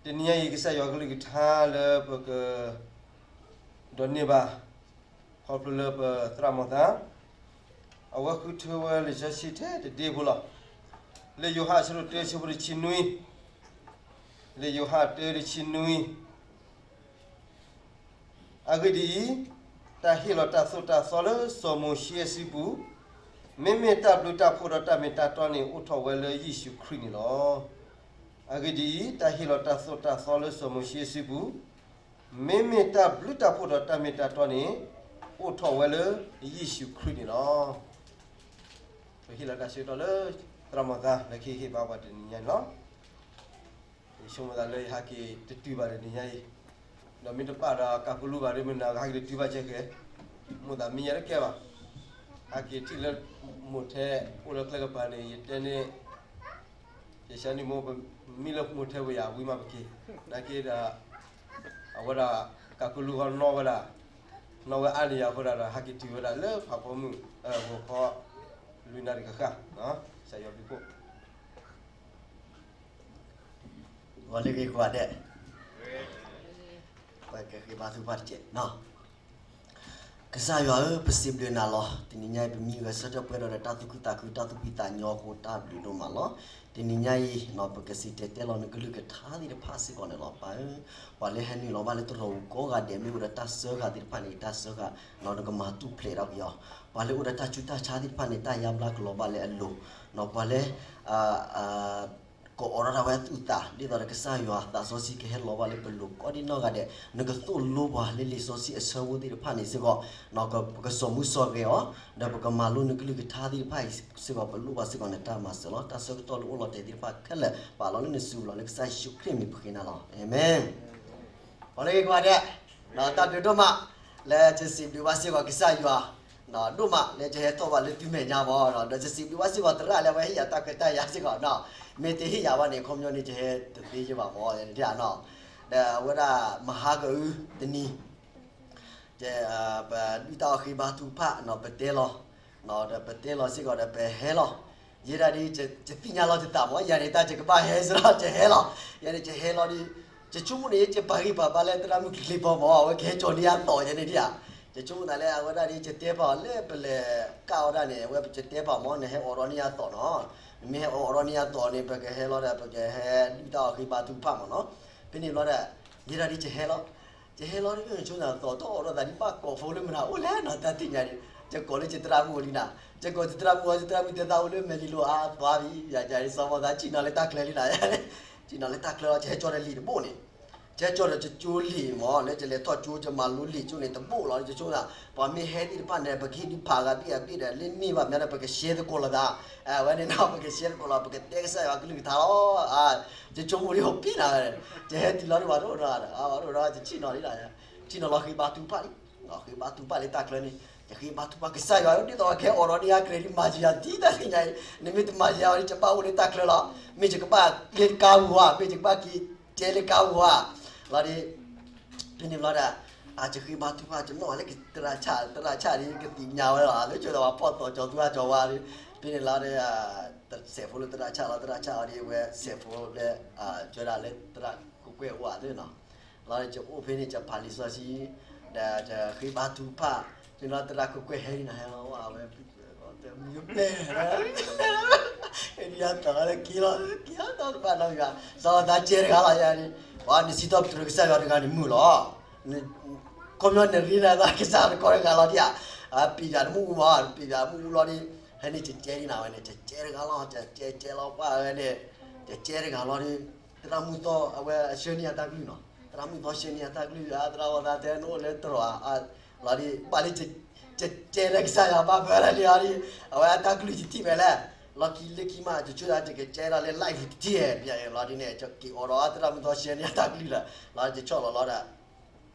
တနံၤညါအံၤ ကစၢ်ယွၤကလုၢ်ကထါလၢပကဒိးန့ၢ်ဘၣ် ခီဖျိလၢပသရၣ်မုၣ်သး အဝဲဃုထၢဝဲလံာ်စီဆှံထဲတဒ့ဖိလီၤ. လၢယိၤဟၣ်အဆၢဒိၣ်တၢ အဆၢဖိတဆံနွံ, လၢယိၤဟၣ်တၢ တဆံနွံ အဂ့ၢ်ဒ်အံၤ, တၢ်ဟ့ၣ်လီၤတၢ်သိၣ်တၢ်သီလၢစီၤမိၤၡ့အစုပူၤ, မ့မ့ၢ်တၢ်ဘျုးတၢ်ဖှိၣ်ဒီးတၢ်မ့ၢ်တၢ်တီန့ၣ် အိၣ်ထီၣ်ဝဲလၢယ့ၣ်ၡူးခရံာ်န့ၣ်လီၤ. အဂ့ၢ်ဒ်အံၤ, တၢ်ဟ့ၣ်လီၤတၢ်သိၣ်တၢ်သီလၢစီၤမိၤၡ့အစုပူၤ, မ့မ့ၢ်တၢ်ဘျုးတၢ်ဖှိၣ်ဒီးတၢ်မ့ၢ်တၢ်တီန့ၣ် အိၣ်ထီၣ်ဝဲလၢယ့ၣ်ၡူးခရံာ်န့ၣ်လီၤ. ပဟ့ၣ်လီၤတၢ်ဆၢကတီၢ်လၢ သရၣ်မုၣ်သး လၢကဟ့ၣ်ဂံၢ်ဟ့ၣ်ဘါပှၤတနံၤညါန့ၣ်လီၤ. ယဆိကမိၣ်သးလၢယဟးက့ၤတတုၤဘၣ်တနံၤညါအံၤ, ဒီးမ့ၢ်တဘၣ်ဒီးကးကူလူဘၣ်ဒီး မ့ၢ်နကဟးက့ၤတတုၤဘၣ်ကဲကဲ, မိၣ်သးမ့ၢ်ညါတကဲဘၣ်, ဟးက့ၤထံၣ်လၢမိၢ်ထဲအိၣ်လၢကျဲကပၤန့ၣ် ယတဲန့ၣ် ယဆါန့ၣ်မိၢ် ပမံလၢမိၢ်ထဲဝဲယၤ ဝံၤမးပက့ၤ, နာ်က့ဒီး အဝဲဒၣ်ကးကူလူဃီနီၣ်ဝဲဒၣ်, နီၣ်ဝဲအါန့ၢ်ယၤအဃိဒၣ်ဒီး ဟးက့ၤတုၤဝဲဒၣ်လၢဖးဖီမုၢ် ဂီၤခီ လွံၢ်နၣ်ရံၣ်ကဃၣ်, ကစၢ်ယွၤဘျုးဖှိၣ် ဂီၤလၢဂ့ၤကိးဂၤဒဲး, ပကဃ့ဘါထုကဖၣ်တက့ၢ်. ကစၢ်ယွၤဧၢ, ပစံးဘျုးနၤလီၤ. တနံၤညါအံၤ ပမံဂဲၤဆၢထၢၣ်ပှဲၤဒီးတၢ်သူၣ်ခုသးခု တၢ်သူၣ်ဖှံသးညီအဃိ တၢ်ဘျုးဒိၣ်မးလီၤ. တနံၤညါအံၤ ပကစံၣ်တဲၤတဲလီၤနကလုၢ်ကထါသ့ၣ်တဖၣ်စ့ၢ်ကီးန့ၣ်လီၤ. ပၢ်ဧၢ, ပှၤလၢဟဲနုာ်လီၤဘၣ်လၢသရိာ်ပူၤကိးဂၤဒဲး မ့ၢ်အိၣ်ဒီးတၢ်စၢဃာ်သ့ၣ်တဖၣ်န့ၣ် တၢ်စၢဃာ် နကမၤတူၢ်ဖျဲးထီၣ်က့ၤအီၤ, ပှၤလၢအိၣ်ဒီးတၢ်ဆူးတၢ်ဆါသ့ၣ်တဖၣ်န့ၣ် တၢ်ယါဘျါကလီၤဘၣ်လၢအလိၤ, ပှၤလၢ ကအိးထီၣ်ဒၣ်ဝဲအသူၣ်အသး ဒ်သိးဒီးကစၢ်ယွၤသးစီဆှံကဟဲလီၤဘၣ်လၢပလိၤကိးဒံနီၢ်ဂၤဒဲး, နကသိၣ်လိပှၤလၢလံာ်စီဆှံအဆၢဖိသ့ၣ်တဖၣ်န့ၣ်စ့ၢ်ကီး, ပကစိာ်မူစိာ်ဂဲၤအီၤ, ဒီးပကမၤလိနကလုၢ်ကထါသ့ၣ်တဖၣ်အံၤစ့ၢ်ကီး ပလိၣ်ဘၣ်စ့ၢ်ကီးနတၢ်မၤစၢၤလီၤ. တၢ်ဆၢကတီၢ်လၢအိၣ်လီၤတဲာ်သ့ၣ်တဖၣ်ခဲလၢာ် ပာ်လီၤလၢနစုပူၤလီၤလၢကစၢ်ယ့ၣ်ၡူးခရံာ်မံၤပဃ့နၤလီၤ. အၤမ့ၣ်. ပှၤလၢဂ့ၤကိးဂၤဒဲး, တၢ်ဘျုးဒိၣ်မး လၢယစံးဘျုးဘၣ်စ့ၢ်ကီးကစၢ်ယွၤ ဒိၣ်မးလၢယဟဲထီၣ်ဘၣ်လၢသုမဲာ်ညါမး, ဒီးယစံးဘျုးဘၣ်စ့ၢ်ကီးသရၣ်လၢအဝဲဟ့ၣ်ယၤတၢ်ခွဲးတၢ်ယာ်စ့ၢ်ကီး, မ့ၢ်တဟ့ၣ်ယၤဘၣ်န့ၣ် ခီပညီန့ၣ် ယဟဲတသ့ယဲဘၣ်မး, ဒီးအဝဲဒၣ်မဟါကအုတနံၤ ပဒုၣ်တၢ်အီၣ်ဃ့ဘါထုကဖၣ် ပတဲလီၤ, ဒီးပတဲလီၤစ့ၢ်ကီးဒီးပဟဲလီၤ. ယဲဒၣ်ဒ် ယသ့ၣ်ညါလီၤယသးမး ယၤန့ၣ်တၢ်ယကဘၣ်ဟဲစ့ၢ်ကီး ယဟဲလီၤ. ယဲန့ၣ်ယဟဲလီၤဒီး ယဆိကမိၣ်န့ၣ် ယပာ်ဂံၢ်ပာ်ဘါလၢသရၣ်မုၣ်ချ့ချ့ဖီမး အဝဲကဟဲကၠီၤန့ၢ်ယၤသိးယဲန့ၣ်ဒ်ဧါ. ယဆိကမိၣ်သးလၢအဝဲဒၣ်ဒ် ယတဲပာ်အီၤလၢပလဲၤကၣ်အီၤဒၣ်န့ၣ် အဝဲယတဲပာ်မး နဟဲအိးထီၣ်န့ၢ်ယၤသိးနီၤ, နမ့ၢ်ဟဲအိးထီၣ်န့ၢ်ယၤသိးန့ၣ် ပကဟဲလီၤဒီး ပကဟဲဒုၣ်တၢ်အီၣ်ဃ့ဘါထုကဖၣ်မးနီၤ. ဖဲန့ၣ်ဘျီဒီး ယဲဒၣ်ဒ်ယဟဲလီၤ ယဟဲလီၤဒီး ယဆိကမိၣ်သးသိး တအိးထီၣ်သးဒ်ဘၣ်ကိးဖိလၢမနုၤအိၣ်လဲၣ်နီၤ တၢ်သ့ၣ်ညါန့ၣ် ယကိးလၢယသရၣ်မုၣ်အိၣ်လံနၤ, ယကိးယသရၣ်မုၣ်အီၤ ယသရၣ်မုၣ်တဲသးအိၣ်လၢမဲာ်လံၤလိၤအါ အသွါဘံ ယၤစီၤမီၤသး ဆ့ၣ်နီၤလၢတၢ်ချၢလံနၤ, ဆ့ၣ်နီၤလၢတၢ်ချၢလီၤ ယဟဲကၠီဒီးလံာ်တဘိၣ်န့ၣ်, ယဟဲကၠီဒီးယကၠိလံာ်မး လၢယလဲၤထီၣ်ကၠိ ယမၤလိလံာ်ကၠိန့ၣ်တဘိၣ်လီၤ. ယဆိကမိၣ်သး ပှၤမ့ၢ်ဟဲသ့ၣ်တဖၣ်န့ၣ် ပကဟ့ၣ်ဒုးဖးဂၤဘ့ၣ်အဘ့ၣ်ဒီး လၢန့ၢ်ဘၣ်မးဒီး ပကရှဲသကိးလိာ်သး, အဝဲန့ၣ်နီၤ ပကရှဲသကိးလိာ် ပကတဲကစၢ်ယွၤကလုၢ်ကထါလီၤ. ယဆိကမိၣ်ဒ်ဟိပံနၤဝဲ, ယဟဲတုၤလီၤဒ်ပှၤတအိၣ်ဒီး ပှၤတအိၣ်ဒီး ယဆ့ၣ်နီၤလံနၤ, ဆ့ၣ်နီၤလီၤဃ့ဘါထုကဖၣ်လံ, ဃ့ဘါထုကဖၣ်လၢတၢ်ချၢန့ၣ် ယဃ့ဘါထုကဖၣ်ကစၢ်ယွၤ ဒ်သိးကဟဲအိးထီၣ်န့ၢ်ယၤ credit မၤစၢၤယၤဒ်တၢ်သ့ၣ်ညါအံၤ, နမ့ၢ်တမၤစၢၤယၤဝဲန့ၣ် ယဘၣ်အိၣ်လၢတၢ်ချၢလီၤ. မ့ၢ်ယကဘၣ်လၢကါပူၤဧါ, မ့ၢ်ယကဘၣ်ကဲလၢကါပူၤဧါ, လီၤဒီး ဖဲန့ၣ်ဘျီဒီး ယဃ့ဘါထုကဖၣ် ယနီၣ်လၢသရၣ်ဆၣ် သရၣ်ဆၣ်ဒီး ကသ့ၣ်ညါဝဲလီၤ လၢကၠီၤဒီးပှၤဖီၣ်သီၣ်ကၠီၤသူအကၠီၤဝါဒီး ဖဲန့ၣ်လီၤဒီး စဲးဖိလၢသရၣ်ဆၣ်လီၤ သရၣ်ဆၣ်အီၤဒီး အဝဲစဲးဖိလၢ ကၠီၤဒၣ်လၢသရၣ်ခိၣ်ကွဲၢ်အိၣ်ဧါသ့နီၤ, လီၤဒီး ယအိၣ်ဖဲန့ၣ် ယဖးလံာ်စီဆှံ ဒီးယဃ့ဘါထုကဖၣ် ဖဲန့ၣ်လီၤ သရၣ်ခိၣ်ကွဲၢ်ဟဲန့ၣ်နၤ ဟဲလီၤဝဲ မုၢ်ပျဲၢ် ဟဲဒ်ယၤသီၣ်လၢက့ၤလီၤ က့ၤလီၤသီၣ်တဘၣ်နီတမံၤဘၣ် စီၤသးကဲတဂၤလီၤယၤန့ၣ် ပှၤနစံးထီၣ်ပတြၢၤကစၢ်ယွၤတဂၤန့ၣ်မုာ်လီၤ ခီပညီနရ့နၤသးကစၢ်တကီတဂၤလီၤဒ်ဧါ ပျံၤယၤတမုၢ်အူမး ပျံၤယၤတမုၢ်အူလီၤဒီး ဖဲန့ၣ်ယကဲဒ်နၤဝဲန့ၣ် ယကဲတဂၤလီၤ ယကဲကဲလီၤပှၢ်ဝဲန့ၣ် ယကဲတဂၤလီၤဒီး သရၣ်မုၣ်သီအဝဲအဆှၢန့ၢ်ယၤတၢ်ကလုၢ်နီၤ သရၣ်မုၣ်သီဆှၢန့ၢ်ယၤတၢ်ကလုၢ် သရၣ်ဝီသးတဲနအိၣ်လၢတရီၤ လီၤဒီး ဘၣ်လၢ ယကဲလၢကစၢ်ယွၤဘၣ်ဖဲလၢန့ၣ်အီၤဒီး အဝဲအတၢ်ကလုၢ်ယထံၣ်ဖဲလဲၣ် လီၢ်ခံလၢခံမး ယဆိကမိၣ်ယကကဲထီၣ်လၢ live တထံၣ်ဘၣ်လီၤဒ်န့ၣ် ယက့ၤအိးထီၣ်သရၣ်မုၣ်သီဆှၢန့ၢ်ယၤတၢ်ကလုၢ်လီၤ လီၤယဆီၣ်လီၤလီၤဒီး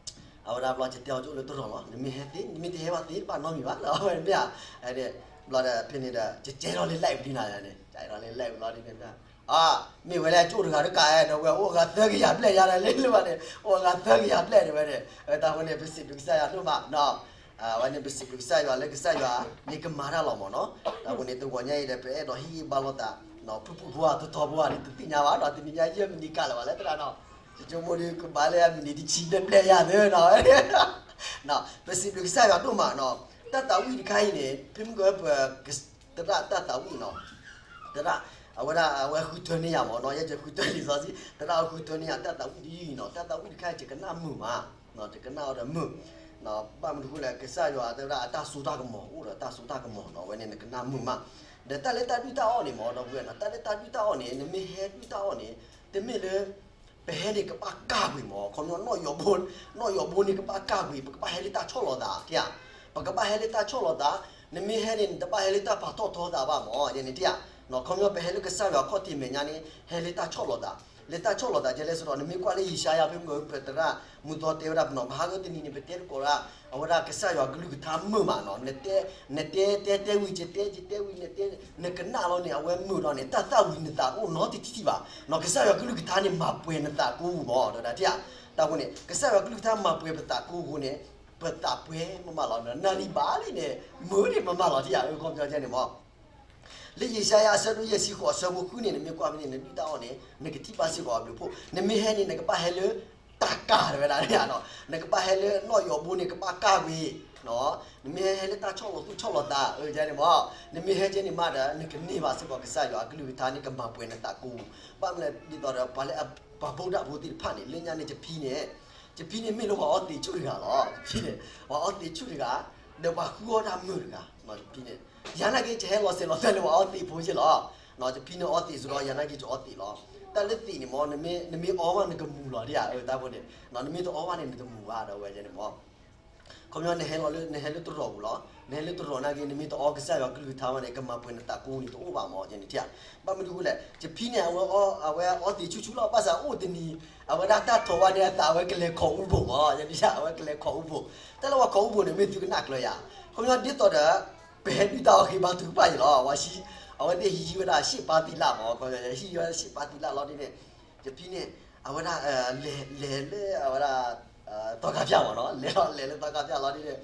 အဝဲဒၣ်ဘျီယတဲအီၤယအိၣ်လၢတရီၤလီၤ နမ့ၢ်ဟဲသ့ နမ့ၢ်တဟဲဘၣ်သ့တဘၣ်နီတမံၤဘၣ်လီၤ အဝဲမ့ၢ်ဧါ ဘျီဒီးဖဲန့ၣ်ဒီး ယကဲထီၣ်လၢ live ဒ်နၤန့ၣ် ကဲထီၣ်လၢ live လီၤဒ်န့ၣ် မ့ၢ်ဝဲလၢကၠိၣ်တဂၤတကးဒီးဝဲအိၣ်ဂၤသၢကယၤဘျဲၣ်ယၤဒီးလၢလၢဘၣ်န့ၣ် အိၣ်ဂၤသၢကယၤဘျဲၣ်န့ၣ်ဝဲန့ၣ် တၢ်ဝဲန့ၣ် ပစံးဘျုးကစၢ်ယွၤဒိၣ်မးနီၤ အဝဲန့ၣ်ပစံးဘျုးကစၢ်ယွၤလၢကစၢ်ယွၤန့ၣ်ကမၤတၢ်လီၤမးနီၤ တၢ်ဝဲန့ၣ်တဂီၤညါအံၤဒီး ပအဲၣ်ဒိးဟ့ၣ်ဂံၢ်ဘါလိာ်သး ဖုၣ်ဖုၣ်ဖိဧါ ထီထီဖိဧါ တသ့ၣ်ညါဘၣ်ဒီး တနံၤညါယဲၢ်မံးနံးကၢ်လၢၤဘၣ်လၢသရၣ်နီၤ ယဆိကမိၣ်ဒုးကဘၣ်လၢအမံးနံးတဆံဘျဲၣ်ဘျဲၣ်ယၤသ့နီၤ, ပစံးဘျုးကစၢ်ယွၤဒိၣ်မးနီၤ, တၢ်သးဝံၣ်တခါအံၤန့ၣ် ဖဲမုၢ်ကပ သရၣ်တၢ်သးဝံၣ်နီၤ, သရၣ် အဝဲဒၣ်အဝဲဃုထၢန့ၢ်ယၤမ့ၢ်နီၤ, ယဲယဃုထၢလံာ်စီဆှံ သရၣ်အဝဲဃုထၢန့ၢ်ယၤတၢ်သးဝံၣ်တယုၢ်အံၤနီၤ, တၢ်သးဝံၣ်တခါအံၤ ယကနၣ်မုာ်မး, ယကနၣ်အီၤဒီးမုာ်, ဘၣ်မနုၤအဃိလဲၣ် ကစၢ်ယွၤတဲဝဲဒၣ်အတၢ်စိတၢ်ကမီၤ အိၣ်ဒီးတၢ်စိတၢ်ကမီၤနီၤ, အဝဲန့ၣ်နကနၣ်မုာ်မး, ဒီးတၢ်လၢတၢ်ဒုၣ်တၢ်အီၣ်န့ၣ်မ့ၢ်ဒီပုၢ်ဝဲၢ်နီၤ, တၢ်လၢတၢ်ဒုၣ်တၢ်အီၣ်န့ၣ် နမ့ၢ်ဟဲဒုၣ်တၢ်အီၣ်န့ၣ် တမ့ၢ်လၢ ပဟဲန့ၣ်ကဘၣ်ကၢ်ကွံာ်မး, ခီပညီ နီၣ်ယီၤဘိန့ၣ်ကဘၣ်ကၢ်ကွံာ်, ပကဘၣ်ဟဲလၢတၢ်ဆီၣ်လီၤသး, ပကဘၣ်ဟဲလၢတၢ်ဆီၣ်လီၤသး, နမ့ၢ်ဟဲန့ၣ် နတဘၣ်ဟဲလၢတၢ်ပာ်ထီၣ်ထီသးဘၣ်မး, ယဲန့ၣ်တၢ်, ခီပညီ ပဟဲလၢကစၢ်ယွၤခီၣ်ထံးမဲာ်ညါန့ၣ် ဟဲလၢတၢ်ဆီၣ်လီၤသး, လၢတၢ်ဆီၣ်လီၤသး ကဲလဲၣ်စ့ၢ်ကီး နမ့ၢ်ကွၢ်လၢယၡါယၤ ဖဲမုၢ်ကပ သရၣ်မုၢ်သီတဲဝဲဒၣ်ပနီၤ မဟါကတနံၤန့ၣ် ပတဲသကိးဒၣ် အဝဲဒၣ်ကစၢ်ယွၤကလုၢ်ကထါမုာ်မးနီၤ, နတဲ နတဲတဲတဲဝံၤ ယတဲ ယတဲဝံၤ နတဲ နကနၣ်လီၤန့ၣ် အဝဲမုာ်ဒီးန့ၣ် တၢ်သၣ်ဝံၤနသးအိၣ်နီတထံၣ်ဘၣ်နီၤ, ကစၢ်ယွၤကလုၢ်ကထါန့ၣ် မၤပှဲၤနသးကိးပူၤမး, ဒီးဒၣ်တၢ်, တၢ်အဃိန့ၣ် ကစၢ်ယွၤကလုၢ်ကထါမၤပှဲၤပသးကိးအဃိန့ၣ် ပသးပှဲၤမးမးလီၤ, နၢ်လံဘၣ်လံန့ၣ် မုာ်န့ၣ်မးမးလီၤ တၢ်အဃိန့ၣ်မး လၢယၡါယၤအဆၢဒိၣ်ယဲၢ်ဆံဃိးအဆၢဖိဃုန့ၣ် နမ့ၢ်ကွၢ်ဖဲန့ၣ် နဒုၣ်တၢ်အီၣ်န့ၣ် နကထံၣ်ဘၣ်စ့ၢ်ကီးအဘျုးအဖှိၣ်, နမ့ၢ်ဟဲန့ၣ် နကဘၣ်ဟဲလၢ တၢ်ကၢ်တဝဲဒၣ်န့ၣ်, နကဘၣ်ဟဲလၢနီၣ်ယီၤဘိန့ၣ် ကဘၣ်ကၢ်ကွံာ်, နမ့ၢ်ဟဲလၢတၢ်ဆီၣ်လီၤသူၣ်ဆီၣ်လီၤသး အန့ၣ်မး, နမ့ၢ်ဟဲကဲန့ၣ်မးဒီး နကန့ၢ်ဘၣ်စ့ၢ်ကီးကစၢ်ယွၤအကလုၢ်ကထါန့ၣ် ကမၤပှဲၤနသးကိးပူၤ, ဘၣ်မနုၤလဲၣ် ဒ်သိးဒီး ပှၤလၢ ပှၤဗုဒ္ဓဘိသ့ၣ်တဖၣ်န့ၣ် လၢညါန့ၣ် ယဖံန့ၣ် ယဖံန့ၣ်မ့ၢ်လၢပှၤအီသံးဆူၣ်တဂၤလီၤ, ယဖံန့ၣ် ပှၤအီသံးဆူၣ်တဂၤ, ဒီးပှၤဃုအီၣ်တၢ်မုာ်တဂၤ, ယဖံန့ၣ် ယၤနာ်က့ ယဟဲလီၤစဲးလီၤသွဲၣ်လၢပှၤအီသံးဖိယ့ၣ်လီၤ, ယဖံန့ၣ်အီသံးစ့ၢ်ကီး ယၤနာ်က့ ယအီသံးလီၤ, တၢ်လၢသံးန့ၣ်မး နမ့ၢ်အီမးနကမူၤလီၤဒ်ဧါ, တၢ်ဖိန့ၣ် နမ့ၢ်တအီဘၣ်န့ၣ် နကမူၤဘၣ်ဒီးဝဲန့ၣ်မး ခီပညီ နဟဲလီၤလၢ နဟဲလၢတရီးပူၤလီၤ, နဟဲလၢတရီးနာ်က့ နမ့ၢ်တအီကစၢ်ယွၤကလုၢ်ကထါမးန့ၣ် ကမၤပှဲၤနသးကိးန့ၣ် တအိၣ်ဘၣ်မး ယဲန့ၣ်တၢ်, ဘၣ်မနုၤအဃိလဲၣ် ယဖံန့ၣ် အဝဲအီသံးဆူၣ်ဆူၣ်လီၤ, ဘၣ်ဆၣ်အိၣ်တနံၤ အဝဲဒၣ်တၢ်ထီၣ်ဝဲန့ၣ် အသးအဝဲကလဲၤခိးအူဘိၣ်မး, ယဖံ အဝဲကလဲၤခိးအူဘိၣ်, တၢ်လၢပှၤခိးအူဘိၣ်န့ၣ် မ့ၢ်သုကနၣ်ကျၢၤယၤ, ခီပညီဒ်သိးဒီး ပဟဲဒုၣ်တၢ်အီၣ်ဃ့ဘါထုကဖၣ်ယ့ၣ်လီၤ, ပှၤဟံး အဝဲသ့ၣ်ဟံးဝဲဒၣ်ရှ့ၣ်ပၢ်သံလၣ်မး, ခီပညီ ဟံးဝဲဒၣ်ရှ့ၣ်ပၢ်သံလၣ်လီၤဒ်န့ၣ် ယဖံန့ၣ် အဝဲဒၣ် လဲၤ လဲၤလၢအဝဲဒၣ် သီခါဖၠၣ်မးနီၤ, လဲၤလီၤ လဲၤလၢသီခါဖၠၣ်လီၤဒ်န့ၣ်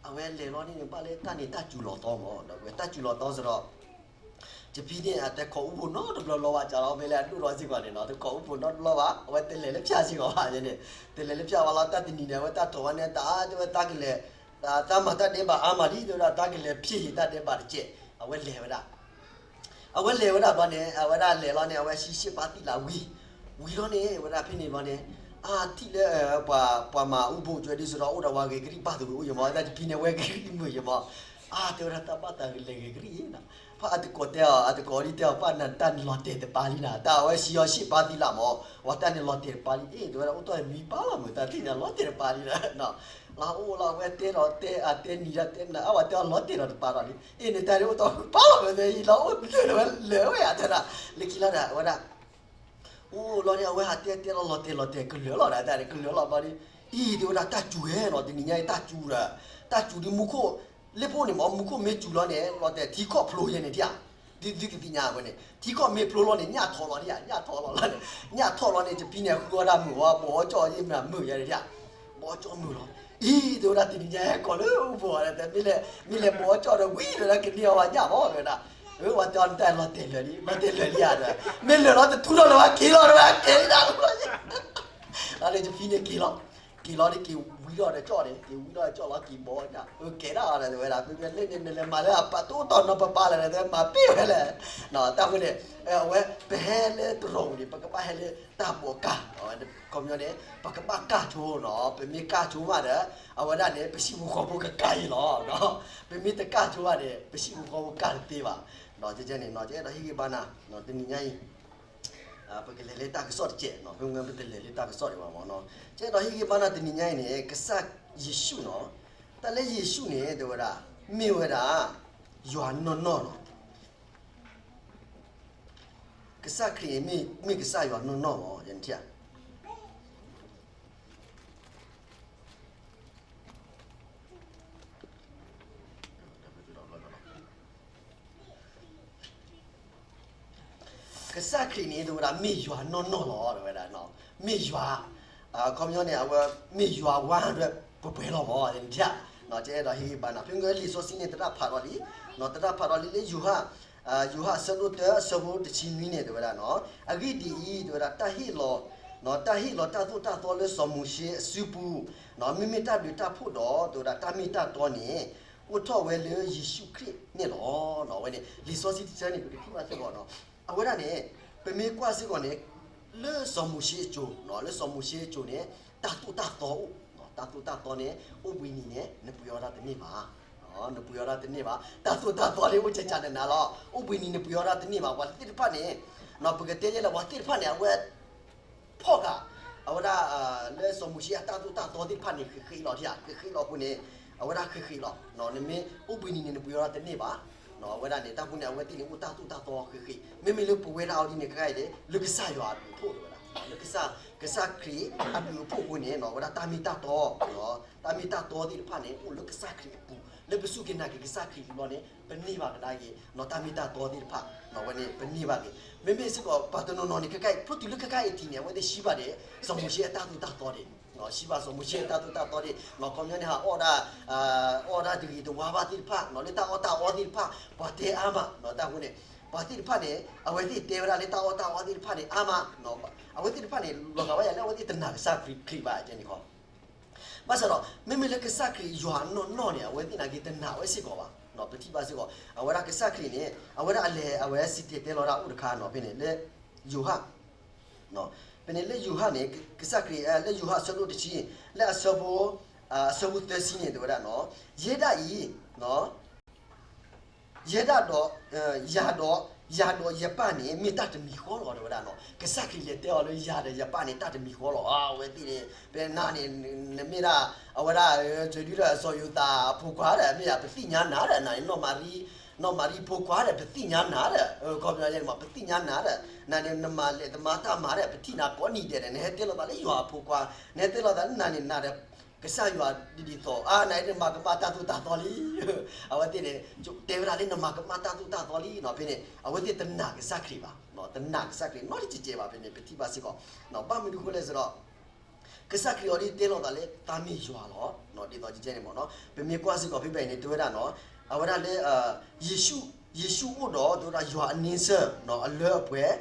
အဝဲလဲၤလီၤဒ်န့ၣ် ဘၣ်လၢတၢ်န့ၣ်တၢ်စူၤလီၤသီမး, ဒီးဝဲတၢ်စူၤလီၤသီစ့ၢ်ဒီး ယဖံန့ၣ် အတခိးအူဘိၣ်နီတဘျီလီၤဘၣ် ကလီၤမ့ၢ်လၢအဒိၣ်ထီၣ်စ့ၢ်ကီးန့ၣ်နီၤ, တခိးအူဘိၣ်နီတဘျီဘၣ်, အဝဲတလဲၤလၢဖၠၣ်စ့ၢ်ကီးဘၣ်န့ၣ်, တလဲၤလၢဖၠၣ်ဘၣ်လီၤ, တၢ်တနံၤန့ၣ် အဝဲတၢ်ထီၣ်ဝဲန့ၣ် တၢ် တဲဝဲတၢ်ကလဲၤ တၢ်မၤတၢ်ဒဲးဘးအါမးလံ တဲဝဲဒၣ် တၢ်ကလဲၤဖံးတၢ်ဒဲးဘးတကဲး, အဝဲလဲၤဝဲဒၣ် အဝဲလဲၤဝဲဒၣ်ဘျီန့ၣ် အဝဲဒၣ်လဲၤလီၤန့ၣ် အဝဲဟံးရှ့ၣ်ပၢ်သံလၣ်ဝံၤ, ဝံၤလီၤန့ၣ် ဝဲဒၣ်ဖဲန့ၣ်ဘျီန့ၣ် အါထံၣ်လၢ ပှၤ ပှၤမၤအူဘိၣ်ကၠွဲဒ်သိးဒီး အိၣ်ဒီးဝဲဂဲၤကလံၣ်ပၢ်သဝံၤအိၣ်ယမး, တၢ်ယဖံန့ၣ် ဝဲဂဲၤကလံၣ်မုာ်ယမး, အါ တဲဝဲဒၣ် တၢ်ဘၣ်သးကလဲၤဂဲၤကလံၣ်နီၤ, ဖဲအတကိးတဲအီၤ အတကိးဒ်တဲအီၤ ပၢ်နတၢ်န့ၣ်လီၤတဲာ်တပၤလံနီၤ, တၢ်အဝဲဟံးအီၤရှ့ၣ်ပၢ်သံလၣ်မး, ဝဲတၢ်န့ၣ်လီၤတဲာ်တပၤလံ, အ့ တဲဝဲဒၣ် အိၣ်တီၢ်မံပၢ်လီၤမုာ် တၢ်ထံၣ်န့ၣ်လီၤတဲာ်တပၤလံနီၤ လီၤအိၣ်လီၤ အဝဲတဲဒီးတဲ အတဲနံၤဒီးတဲနၤ အဝဲတဲအီၤလီၤတဲာ်ဒီးတပၤဒီးလံ, အ့ နတၢ်ဒ်အိၣ်တီၢ်ဃုာ်ပၢ်လီၤမုာ်သ့ ယလီၤအိၣ်လၢာ်ဝဲလၢာ်ဝဲယတဲဒၣ်, လၢခံလီၤဒီး အဝဲဒၣ် အိၣ်လီၤန့ၣ် အဝဲဟးတဲတဲလီၤလီၤတဲာ်လီၤတဲာ် ကလၢာ်လီၤဒီး တၢ်န့ၣ် ကလၢာ်လီၤဘျီဒီး အံၤ တဲဝဲဒၣ် တၢ်စူၤဝဲနီၤ တနံၤညါအံၤ တၢ်စူၤဒီး တၢ်စူၤဒ်မူခိၣ် လ့ၣ်ပိၢ်န့ၣ်မး မူခိၣ်မ့ၢ်စူၤလီၤန့ၣ် လီၤတဲာ်ထံခီၣ်ဖျိယဲန့ၣ်ဒၣ်, ဒ်သုကသ့ၣ်ညါဝဲန့ၣ် ထံခီၣ်မ့ၢ်ဖျိလီၤန့ၣ် ညၣ်ထီၣ်လီၤဒၣ် ညၣ်ထီၣ်လီၤလီၤန့ၣ် ညၣ်ထီၣ်လီၤန့ၣ် ယဖံန့ၣ် ဃုအီၣ်ဒၣ်မုာ်ဝဲ ဘီအီၣ်ကၠီၣ်ယဲမ့ၢ်မုာ်ယဲန့ၣ်ဒၣ်, ဘီအီၣ်ကၠီၣ်မုာ်လီၤ, အံၤ တဲဝဲဒၣ် တနံၤညါဟဲကီးလၢအိၣ်ဘိၣ်ဝဲဒၣ် မ့ၢ်လဲၤ မ့ၢ်လဲၤဘီအီၣ်ကၠီၣ်ဒီးဝံၤဒီးကန့ၢ်အီၣ်ဝဲညၣ်မး တဲဝဲဒၣ်, အဝဲတဲအီၤ နတၢ်လီၤတဲာ်လၢာ်လံ လီၤတဲာ်လၢာ်လံဧါဒီး မ့ၢ်လၢာ်လီၤတထူလီၤလၢၤဘၣ် က့ၤလီၤလၢၤဘၣ် က့ၤလီၤလၢၤဘၣ် လီၤန့ၣ် ယဖံန့ၣ်က့ၤလီၤ, က့ၤလီၤန့ၣ် က့ၤဝံၤထီၣ်ဒီးကၠီၣ်န့ၣ် က့ၤဝံၤထီၣ်ဒီးကၠီၣ်လီၤ က့ၤဘီညၣ် အကဲဒၣ်အီၤဒီး တဲဝဲဒၣ် မ့မ့ၢ်လၢန့ၣ် နလဲၤမၤလၢအပၢ်တအိၣ်တီၢ်နီတပၤလဲၣ်ဒီး မၤပ့ၢ်ဝဲလဲၣ်, တၢ်ဃိန့ၣ် အဝဲ ပဟဲလၢတရီးပူၤန့ၣ် ပကဘၣ်ဟဲလၢတၢ်ဘီးကၢ် ခီပညီန့ၣ် ပကဘၣ်ကၢ်ဆိနီၤ ပမ့ၢ်ကၢ်ဆိမးဒီး အဝဲဒၣ်န့ၣ် ပဟံၣ်ဖိဃီဖိကကၢ်အံၤလီၤ, ပမ့ၢ်တကၢ်ဆိဘၣ်န့ၣ် ပဟံၣ်ဖိဃီဖိကၢ်တသ့ဘၣ်, ကဲန့ၣ် ကဲဒီးဟ့ၣ်ဂံၢ်ဘါနၤ တနံၤညါအံၤ ပကလဲၤလၢတၢ်ကစီၣ်တကဲးနီၤ ဖဲမ့ၢ်ပတလဲၤလၢတၢ်ကစီၣ်ဒံးဘၣ်မးနီၤ, ကဲဒီးဟ့ၣ်ဂံၢ်ဘါနၤတနံၤညါအံၤန့ၣ် ကစၢ်ယ့ၣ်ၡူးနီၤ, တၢ်လၢယ့ၣ်ၡူးန့ၣ် တဲဝဲဒၣ် မ့ၢ်ဝဲဒၣ် ယွၤနီၢ်နီၢ်နီၤ, ကစၢ်ခရံာ်န့ၣ် မ့ၢ်ကစၢ်ယွၤနီၢ်နီၢ်မး ယထံၣ် ကစၢ်ခရံာ်န့ၣ် တဲဝဲဒၣ် မ့ၢ်ယွၤနီၢ်နီၢ်လီၤ တဲဝဲဒၣ်, မ့ၢ်ယွၤ, အခီပညီန့ၣ် အဝဲ မ့ၢ်ယွၤဝါဒွဲၣ်ပှဲၤပှဲၤလီၤမး ယထံၣ်, ကဲဒီးဟ့ၣ်ဂံၢ်ဘါနၤ ဖဲမ့ၢ်လံာ်စီဆှံန့ၣ် သရၣ်ဖးထီၣ်လံ, သရၣ်ဖးထီၣ်လံလၢယိၤဟၣ် ယိၤဟၣ်အဆၢဒိၣ်တၢ အဆၢဖိတဆံနွံန့ၣ် တဲဝဲဒၣ်နီၤ, အဂ့ၢ်ဒ်အံၤ တဲဝဲဒၣ် တၢ်ဟ့ၣ်လီၤ တၢ်ဟ့ၣ်လီၤတၢ်သိၣ်တၢ်သီလၢစီၤမိၤၡ့အစုပူၤ, မ့မ့ၢ်တၢ်ဘျုးတၢ်ဖှိၣ်ဒီး တဝဲဒၣ်တၢ်မ့ၢ်တၢ်တီန့ၣ် အိၣ်ထီၣ်ဝဲလၢယ့ၣ်ၡူးခရံာ်န့ၣ်လီၤ. အဝဲန့ၣ် လံာ်စီဆှံတဆၢန့ၣ် ပကထံၣ်ဘၣ်စ့ၢ်ကီး, အဝဲဒၣ်န့ၣ် ပမ့ၢ်ကွၢ်စ့ၢ်ကီးန့ၣ် လၢစီၤမိၤၡ့အစိၤ, လၢစီၤမိၤၡ့အစိၤန့ၣ် တၢ်သိၣ်တၢ်သီအိၣ်, တၢ်သိၣ်တၢ်သီန့ၣ် အိၣ်ဘှံးနံၤန့ၣ် နပှ့ၤအီၣ်ဒၣ်တန့ၢ်ဘၣ်, နပှ့ၤအီၣ်ဒၣ်တန့ၢ်ဘၣ်, တၢ်သိၣ်တၢ်သီန့ၣ် အိၣ်ကကနးနးလီၤ, အိၣ်ဘှံးနံၤနပှ့ၤအီၣ်ဒၣ်တန့ၢ်ဘၣ်, ပှၤသ့ၣ်တဖၣ်န့ၣ်, ပကတဲယဲလၢပှၤသ့ၣ်တဖၣ်န့ၣ် အဝဲ ဖီၣ်ဃာ် အဝဲဒၣ် လၢစီၤမိၤၡ့အတၢ်သိၣ်တၢ်သီသ့ၣ်တဖၣ်န့ၣ် ဃ့ဃ့လီၤ, ဃ့ဃ့လီၤအဃိန့ၣ်, အဝဲဒၣ်ဃ့ဃ့လီၤ, နမ့ၢ်အိၣ်ဘှံးနံၤန့ၣ် နပှ့ၤအီၣ်ဒၣ်တန့ၢ်ဘၣ်, အဝဲဒၣ်န့ၣ် တၢ်ဃိန့ၣ် အဝဲသ့ၣ်န့ၣ် အိၣ်တၢ်သိၣ်တၢ်သီဃ့ဃ့, မ့မ့ၢ်လၢပဝဲဒၣ်အီၤဒ်န့ၣ် ခဲအံၤန့ၣ် လၢကစၢ်ယွၤအဘျုးအဖှိၣ်တဝဲဒၣ်, လၢ ကစၢ်ခရံာ်အဘျုးအဖှိၣ်အဃိန့ၣ် အဝဲဒၣ်တၢ်မ့ၢ်တၢ်တီ, တၢ်မ့ၢ်တၢ်တီသ့ၣ်တဖၣ်န့ၣ် အိၣ်လၢကစၢ်ခရံာ်အပူၤ, လၢပစူၢ်က့ၤနာ်က့ၤကစၢ်ခရံာ်အပူၤလီၤန့ၣ် ပန့ၢ်ဘၣ်ကဒါက့ၤ တၢ်မ့ၢ်တၢ်တီသ့ၣ်တဖၣ်, အဝဲန့ၣ် ပန့ၢ်ဘၣ်က့ၤ, မ့မ့ၢ်စ့ၢ်ကီး ပှၤတနီၤနီၤန့ၣ် ခဲခါအံၤ ဖျိတုၤလၢခဲခါအံၤထံးန့ၣ် အဝဲသ့ၣ်စံးဘၣ်ဒီး စီၤမိၤၡ့အတၢ်သိၣ်တၢ်သီဒၣ်, စံးဘၣ်စီၤမိၤၡ့အတၢ်သိၣ်တၢ်သီဒၣ်, ခီပညီန့ၣ် ဟးအီၣ်ဒၣ် အီၣ်ဒၣ်တဂ့ၤတဝါဘၣ်သ့ၣ်တဖၣ်, လၢတၢ်အီၣ်တၢ်အီသ့ၣ်တဖၣ် ပှၤတဲအါမး, တၢ်ဃိန့ၣ် ပှၤသ့ၣ်တဖၣ်န့ၣ် အဝဲသ့ၣ်တဲဝဲဒၣ်လၢတၢ်အီၣ်တၢ်အီသ့ၣ်တဖၣ်န့ၣ် အါမး, အဝဲသ့ၣ်တဖၣ်န့ၣ် လီၤဂာ်ဝဲယၤလၢအဝဲသ့ၣ်တနာ်ကစၢ်ခရံာ်ဘၣ်န့ၣ်ခီ ဘၣ်ဆၣ်ဒီး မ့မ့ၢ်လၢကစၢ်ခရံာ်ယွၤနီၢ်နီၢ်န့ၣ် အဝဲသ့ၣ်နာ်က့ၤတနာ်ဝဲစ့ၢ်ကီးဘၣ်, ပထံၣ်ဘၣ်စ့ၢ်ကီး အဝဲဒၣ်ကစၢ်ခရံာ်န့ၣ် အဝဲဒၣ်အလဲၤ အဝဲစံၣ်တဲၤတဲလီၤဒၣ်အိၣ်တခါနီၤ ဖဲန့ၣ်လၢ ယိၤဟၣ် ဖဲန့ၣ်လၢယိၤဟၣ်န့ၣ် ကစၢ်ခရံာ် လၢယိၤဟၣ်အဆၢဒိၣ်တဆံ လၢအဆၢဖိ အဆၢဖိသၢဆံန့ၣ် တဲဝဲဒၣ်နီၤ, ယဲဒၣ်အံၤ ယဲဒၣ်ဒီး ယၤဒီး ယၤဒီးယပၢ်န့ၣ် မ့ၢ်တၢ်တမံၤဃီလီၤ တဲဝဲဒၣ်နီၤ, ကစၢ်ခရံာ်လဲၤတဲအီၤလၢယၤဒီးယပၢ်န့ၣ် တၢ်တမံၤဃီလီၤ, အဝဲသ့ၣ်န့ၣ် ဖဲနၤန့ၣ် နမ့ၢ်ဒၣ် အဝဲဒၣ် စဒုဒီးစီၤယိၤသးအဖိခွါဒီး မ့ၢ်ယၤပသ့ၣ်ညါနၤဒီး နၤန့ၣ် နီၢ်မၤရံဖိခွါဒီး ပသ့ၣ်ညါနၤဒီး ခီပညီန့ၣ် ပသ့ၣ်ညါနၤဒီး နၤန့ၣ် နမၤလဲၤသမါတၢ်မၤဒီး ပထံၣ်နၤကိးနံၤဒဲးဒီး နဟဲတဲလိာ်သးလၢယွၤအဖိခွါ, နဟဲတဲလိာ်သးလၢနၤန့ၣ် နၤဒီး ကစၢ်ယွၤဒ်သိး အါ နၤအံၤနမၤကမၣ်တၢ်သိၣ်တၢ်သီလံ, အဝဲသ့ၣ်န့ၣ် တဲဝဲဒၣ်လၢနမၤကမၣ်တၢ်သိၣ်တၢ်သီလံနီၤ, ဖဲန့ၣ် အဝဲသ့ၣ်တနာ်ကစၢ်ခရံာ်ဘၣ်, တနာ်ကစၢ်ခရံာ်နီတစဲးကဲးဘၣ် ဖဲန့ၣ် ပထံၣ်ဘၣ်စ့ၢ်ကီး, ဘၣ်မနုၤအဃိလဲၣ်စ့ၢ်ဒီး ကစၢ်ခရံာ်အီၤဒ်တဲလိာ်သးလၢသးမ့ၢ်ယွၤလီၤ, ဒ်သိးကဲန့ၣ်မ့ၢ်နီၤ, ပမ့ၢ်ကွၢ်စ့ၢ်ကီးဖဲဘၣ်အံၤန့ၣ် တဲဝဲဒၣ်နီၤ, အဝဲဒၣ်လၢ ယ့ၣ်ၡူး ယ့ၣ်ၡူးအိၣ်ဒီး တဲဝဲဒၣ်ယွၤအန့ဆၢၣ် အလၢအပှဲၤ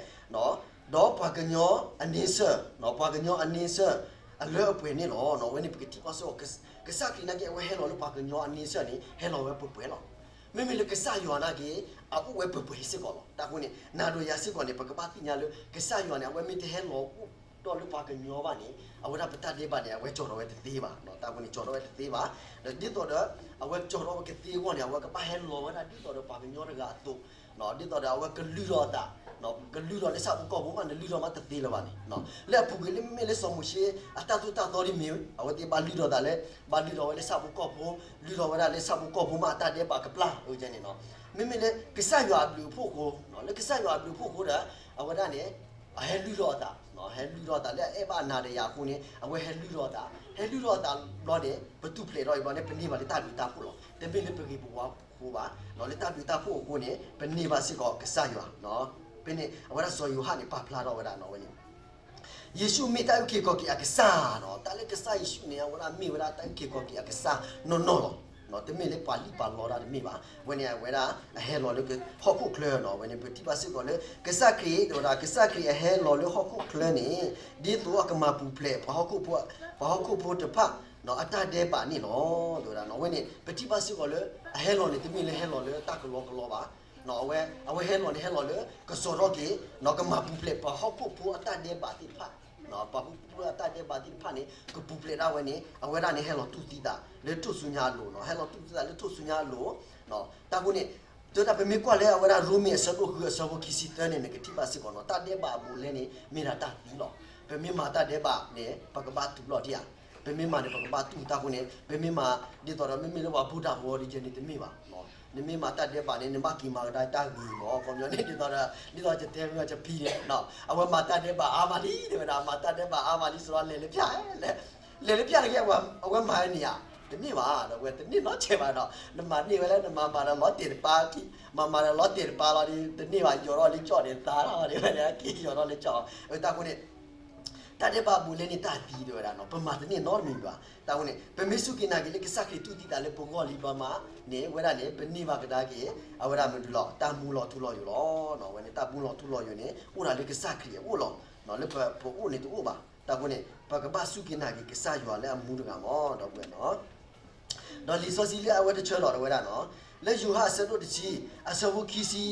ဒီးပှၤကညီအန့ဆၢၣ်, ပှၤကညီအန့ဆၢၣ် အလၢအပှဲၤန့ၣ်လီၤ. အဝဲန့ၣ်ပကထံၣ်ဘၣ်စ့ၢ်ကီး ကစၢ်ခရံာ်နာ်က့ အဝဲဟဲလီၤလၢပှၤကညီအန့ဆၢၣ်န့ၣ် ဟဲလီၤဝဲပှဲၤပှဲၤလီၤ. မ့မ့ၢ်လၢကစၢ်ယွၤနာ်က့ အအိၣ်ဝဲပှဲၤပှဲၤစ့ၢ်ကီးလီၤ. တၢ်အဃိန့ၣ် နၤဒီးယၤစ့ၢ်ကီးန့ၣ် ပကဘၣ်သ့ၣ်ညါလၢ ကစၢ်ယွၤန့ၣ် အဝဲမ့ၢ်တဟဲလီၤအိၣ်ဒီးလၢပှၤကညီဘၣ်န့ၣ် အဝဲဒၣ်ပတၢ်ဒဲးဘးန့ၣ် အဝဲကၠီၤထီၣ်ဝဲတသ့ဘၣ်. တၢ်အဃိန့ၣ် ကၠီၤထီၣ်ဝဲတသ့ဘၣ်. ဒီးဒ်သိးဒီး အဝဲကၠီၤထီၣ်ဝဲကသ့အဂီၢ်န့ၣ် အဝဲကဘၣ်ဟဲလီၤဝဲဒၣ်ဒ်သိးဒီးပှၤကညီတဂၤအသိး ဒ်သိးဒီးအဝဲကလုၢ်ထီၣ်အသး, ကလုၢ်ထီၣ်လၢဆၣ်ဖိကီၢ်ဖိမး နလုၢ်ထီၣ်မးတသ့လၢၤဘၣ်န့ၣ်, လၢအပူၤကွံာ်လၢမ့မ့ၢ်လၢစီၤမိၤၡ့အတၢ်သိၣ်တၢ်သီဒ်မ့ၢ် အဝဲသ့ၣ်ဘၣ်လုၢ်ထီၣ်သးလၢ ဘၣ်လုၢ်ထီၣ်ဝဲလၢဆၣ်ဖိကီၢ်ဖိ, လုၢ်ထီၣ်ဝဲဒၣ်လၢဆၣ်ဖိကီၢ်ဖိမးအတၢ်ဒဲးဘးကပျၢ်အဃိန့ၣ်, မ့မ့ၢ်လၢကစၢ်ယွၤအဘျုးအဖှိၣ်အဃိ, လၢကစၢ်ယွၤအဘျုးအဖှိၣ်အဃိဒီး အဝဲဒၣ်န့ၣ် အဟဲလုၢ်ထီၣ်အသး, ဟဲလုၢ်ထီၣ်အသးလၢအအဲၣ်ဘၣ်နၤဒီးယၤအဃိန့ၣ် အဝဲဟဲလုၢ်ထီၣ်အသး, ဟဲလုၢ်ထီၣ်အသးဘျီန့ၣ် ပတူၢ်ဖျဲးထီၣ်အံၤဘျီန့ၣ် ပန့ၢ်ဘၣ်လၢတၢ်ဘျုးတၢ်ဖှိၣ်လီၤ. တမ့ၢ်လၢပဂ့ၤပဝါအဃိဘၣ်, လၢတၢ်ဘျုးတၢ်ဖှိၣ်အဃိန့ၣ် ပန့ၢ်ဘၣ်စ့ၢ်ကီးကစၢ်ယွၤ, ဖဲန့ၣ် အဝဲဒၣ်စီၤယိၤဟၣ်န့ၣ် ပာ်ဖျါထီၣ်ဝဲဒၣ်ဝဲန့ၣ် ယ့ၣ်ၡူးမ့ၢ်တၢ်အုၣ်က့ၤခီၣ်က့ၤအကစၢ်နီၤ, တၢ်လၢကစၢ်ယ့ၣ်ၡူးန့ၣ် အဝဲဒၣ်မ့ၢ်ဝဲဒၣ်တၢ်အုၣ်က့ၤခီၣ်က့ၤအကစၢ်နီၢ်နီၢ်လီၤ. တမ့ၢ်လၢပှၤလံၣ်ပှၤလီတၢ်တမ့ၢ်ဘၣ်. အဝဲန့ၣ် အဝဲဒၣ်အဟဲလီၤလၢဟီၣ်ခိၣ်ချၢနီၤ, အဝဲန့ၣ် ပထံၣ်ဘၣ်စ့ၢ်ကီးလၢ ကစၢ်ခရံာ် တဲဝဲဒၣ် ကစၢ်ခရံာ်အဟဲလီၤလၢဟီၣ်ခိၣ်ချၢန့ၣ် ဒ်သိးအကမၤပူၤဖျဲး ပှၤဟီၣ်ခိၣ်ဖိတဖၣ် အတၢ်ဒဲးဘးန့ၣ်လီၤ. တဲဝဲဒၣ် အဝဲန့ၣ် ပထံၣ်ဘၣ်စ့ၢ်ကီးလၢ အဟဲလီၤန့ၣ် တမ့ၢ်လၢဟဲလီၤလၢတၢ်ကလီကလီဘၣ်. အဝဲ အဝဲဟဲလီၤန့ၣ် ဟဲလီၤလၢ ကစီၤထီၣ်က့ၤ ကမၤပူၤဖျဲးပှၤဟီၣ်ခိၣ်ဖိအတၢ်ဒဲးဘးသ့ၣ်တဖၣ်, ပှၤဟီၣ်ခိၣ်ဖိအတၢ်ဒဲးဘးသ့ၣ်တဖၣ်န့ၣ် ကပူၤဖျဲးဒၣ်ဝဲန့ၣ် အဝဲဒၣ်န့ၣ် ဟဲလီၤတူၢ်သံသးလၢထူၣ်စုညါအလိၤနီၤ, ဟဲလီၤတူၢ်သံသးလၢထူၣ်စုညါအလိၤ. တၢ်အဃိန့ၣ် တဲဝဲဒၣ်ပမ့ၢ်ကွၢ်လၢအဝဲဒၣ်ရိမ့ၤအဆၢဒိၣ်ဃုအဆၢဖိခံဆံသၢန့ၣ် နကထံၣ်ဘၣ်စ့ၢ်ကီးနီၤ, တၢ်ဒဲးဘးအဘူးအလဲန့ၣ် မ့ၢ်ဒၣ်တၢ်သံလီၤ. ပမ့ၢ်မၤတၢ်ဒဲးဘးန့ၣ် ပကဘၣ်တူၢ်လီၤတံၢ်ဧါ. ပမ့ၢ်မၤန့ၣ် ပကဘၣ်တူၢ်တၢ်အဃိန့ၣ် ပမ့ၢ်မၤ ဒ်သိးဒီး မ့မ့ၢ်လၢပှၤဘူၣ်တၢ်ဖိအီၤဒ်ကဲန့ၣ်တမ့ၢ်ဘၣ်. နမ့ၢ်မၤတၢ်ဒဲးဘးန့ၣ် နဘၣ်က့ၤမၤကဒါတၢ်ဂ့ၤမး ခီပညီန့ၣ် ဒ်သိးဒီး ဒ်သိးယတဲမ့ၢ်ကဖံန့ၣ် အဝဲမၤတၢ်ဒဲးဘးအါမးလံ တဲဝဲဒၣ် မၤတၢ်ဒဲးဘးအါမးလံ စရီလဲၤလၢဖၠၣ် လဲၤလၢဖၠၣ်တဂ့ၤ အဝဲမၤန့ၢ်ဧါ, တန့ၢ်ဘၣ် ဒီးဝဲတန့ၢ်နီတစဲးဘၣ်ဒီး နမၤန့ၢ်ဝဲလၢနမၤမၤဒီးလီၤတဲာ်တပၤ, မၤမၤဒီးလီၤတဲာ်တပၤလီၤဒီး တန့ၢ်ဘၣ် ယီၤထီၣ်လၢကၠီၣ်န့ၣ် သါထီၣ်ဘၣ်န့ၣ် ဝဲန့ၣ် အက့ၤယီၤထီၣ်လၢကၠီၣ်, တၢ်အဃိန့ၣ် တၢ်ဒဲးဘးဘူးလဲန့ၢ်တၢ်သံတဲဝဲဒၣ်နီၤ, ပမၤတန့ၢ်နီတမံၤဘၣ်. တၢ်ဝဲန့ၣ် ပမ့ၢ်စူၢ်က့ၤနာ်က့ၤလၢကစၢ်ခရံာ်တူၢ်သံသးလၢပဂီၢ်လံဘျီမးန့ၣ် ဝဲဒၣ်န့ၣ် ပန့ၢ်ဘၣ်ကဒါက့ၤ အဝဲဒၣ်မနုၤလဲၣ် တၢ်မူလီၤထူလီၤယိာ်လီၤ. အဝဲန့ၣ် တၢ်မူလီၤထူလီၤယိာ်န့ၣ် အိၣ်ဒၣ်လၢကစၢ်ခရံာ်အအိၣ်လီၤ. လၢပအိၣ်န့ၣ်တအိၣ်ဘၣ်. တၢ်ဝဲန့ၣ် ပကဘၣ်စူၢ်က့ၤနာ်က့ၤကစၢ်ယွၤလၢအမူတဂၤမး ဒီပုၢ်ဝဲၢ်နီၤ. ဒီးလံာ်စီဆှံလၢအဝဲတဆၢလီၤတဲဝဲဒၣ်နီၤ, လၢယိၤဟၣ်အဆၢဒိၣ်တဆံ အဆၢဖိခံဆံ,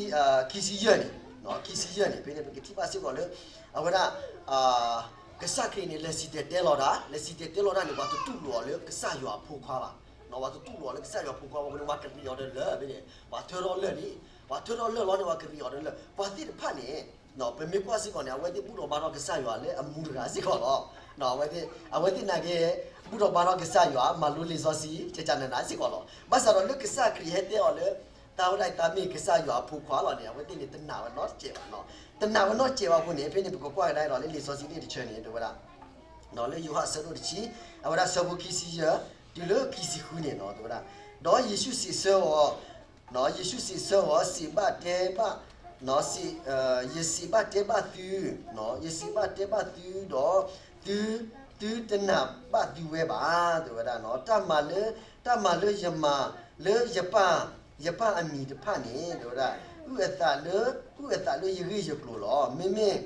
ခံဆံယဲၢ်န့ၣ်, ခံဆံယဲၢ်န့ၣ် ဖဲန့ၣ် ပကထံၣ်ဘၣ်စ့ၢ်ကီးလၢ အဝဲဒၣ် ကစၢ်ခရံာ်န့ၣ် လဲၤစံၣ်တဲၤတဲလီၤတၢ်, လဲၤစံၣ်တဲၤတဲလီၤတၢ်န့ၣ် ပှၤတတူၢ်လိာ်အီၤလၢကစၢ်ယွၤအဖိခွါဘၣ်. ပှၤတတူၢ်လိာ်အီၤလၢကစၢ်ယွၤအဖိခွါဘၣ်အဃိန့ၣ် ပှၤကရံးအီၤဒီးလၢၢ်ဖဲန့ၣ်, ပှၤထၢထီၣ်လၢၢ်လံ. ပှၤထၢထီၣ်လၢၢ်လီၤန့ၣ် ပှၤကရံးအီၤဒီးလၢၢ်. ပှၤသ့ၣ်တဖၣ်န့ၣ် ပမ့ၢ်ကွၢ်စ့ၢ်ကီးန့ၣ် အဝဲသ့ၣ်ဘူၣ်ထီၣ်ဘါထီၣ်ကစၢ်ယွၤလၢအမူတဂၤစ့ၢ်ကီးလီၤ. အဝဲသ့ၣ်နာ်က့ ဘူၣ်ထီၣ်ဘါထီၣ်ကစၢ်ယွၤ မၤလိလံာ်စီဆှံ ကကနနၤစ့ၢ်ကီးလီၤ. ဘၣ်ဆၣ်ဒီးလၢကစၢ်ခရံာ်ဟဲတဲအီၤလၢ တၢ်ဝဲဒၣ်တၢ်မ့ၢ်ကစၢ်ယွၤအဖိခွါလီၤန့ၣ် အဝဲသ့ၣ်န့ၣ်တနာ်ဝဲနီတစဲးဘၣ်. တနာ်ဝဲနီတစဲးဘၣ်အဃိန့ၣ် ဖဲန့ၣ် ပကကွၢ်ကဒါဒီးလၢလံာ်စီဆှံန့ၣ်တဆၢန့ၣ် တဲဝဲဒၣ် လၢယိၤဟၣ်အဆၢဒိၣ်တဆံ အဝဲဒၣ်ဆၢဖိခံဆံယဲၢ် တုၤလၢခံဆံဃုန့ၣ်နီၤ တဲဝဲဒၣ်, ဒီးယ့ၣ်ၡူးစံးဆၢအီၤ, ယ့ၣ်ၡူးစံးဆၢအီၤ, စံးဘၣ်တဲဘၣ်, ယစံးဘၣ်တဲဘၣ်သု, ယစံးဘၣ်တဲဘၣ်သုဒီး, သု, သုတနာ်ဘၣ်သုဝဲဘၣ်, တဲဝဲဒၣ်နီၤ, တၢ်မၤလၢ, တၢ်မၤလၢယမၤ, လၢယပၢ်, ယပၢ်အမံၤတဖၣ်န့ၣ် တဲဝဲဒၣ်, အုၣ်အသးလၢ, အုၣ်အသးလၢယဂ့ၢ်ယကျိၤလီၤ. မ့မ့ၢ်,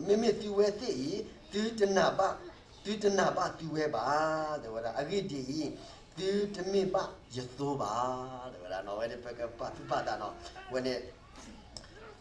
မ့မ့ၢ်သုဝဲသ့ၣ်အံၤ, သုတနာ်ဘၣ်, သုတနာ်ဘၣ်သုဝဲဘၣ်, တဲဝဲဒၣ်, အဂ့ၢ်ဒ်အံၤ, သုတမ့ၢ်ဘၣ်ယသိဘၣ်, တဲဝဲဒၣ်, ဝဲန့ၣ်ပကပာ်သူၣ်ပာ်သးနီၤ, ဝဲန့ၣ်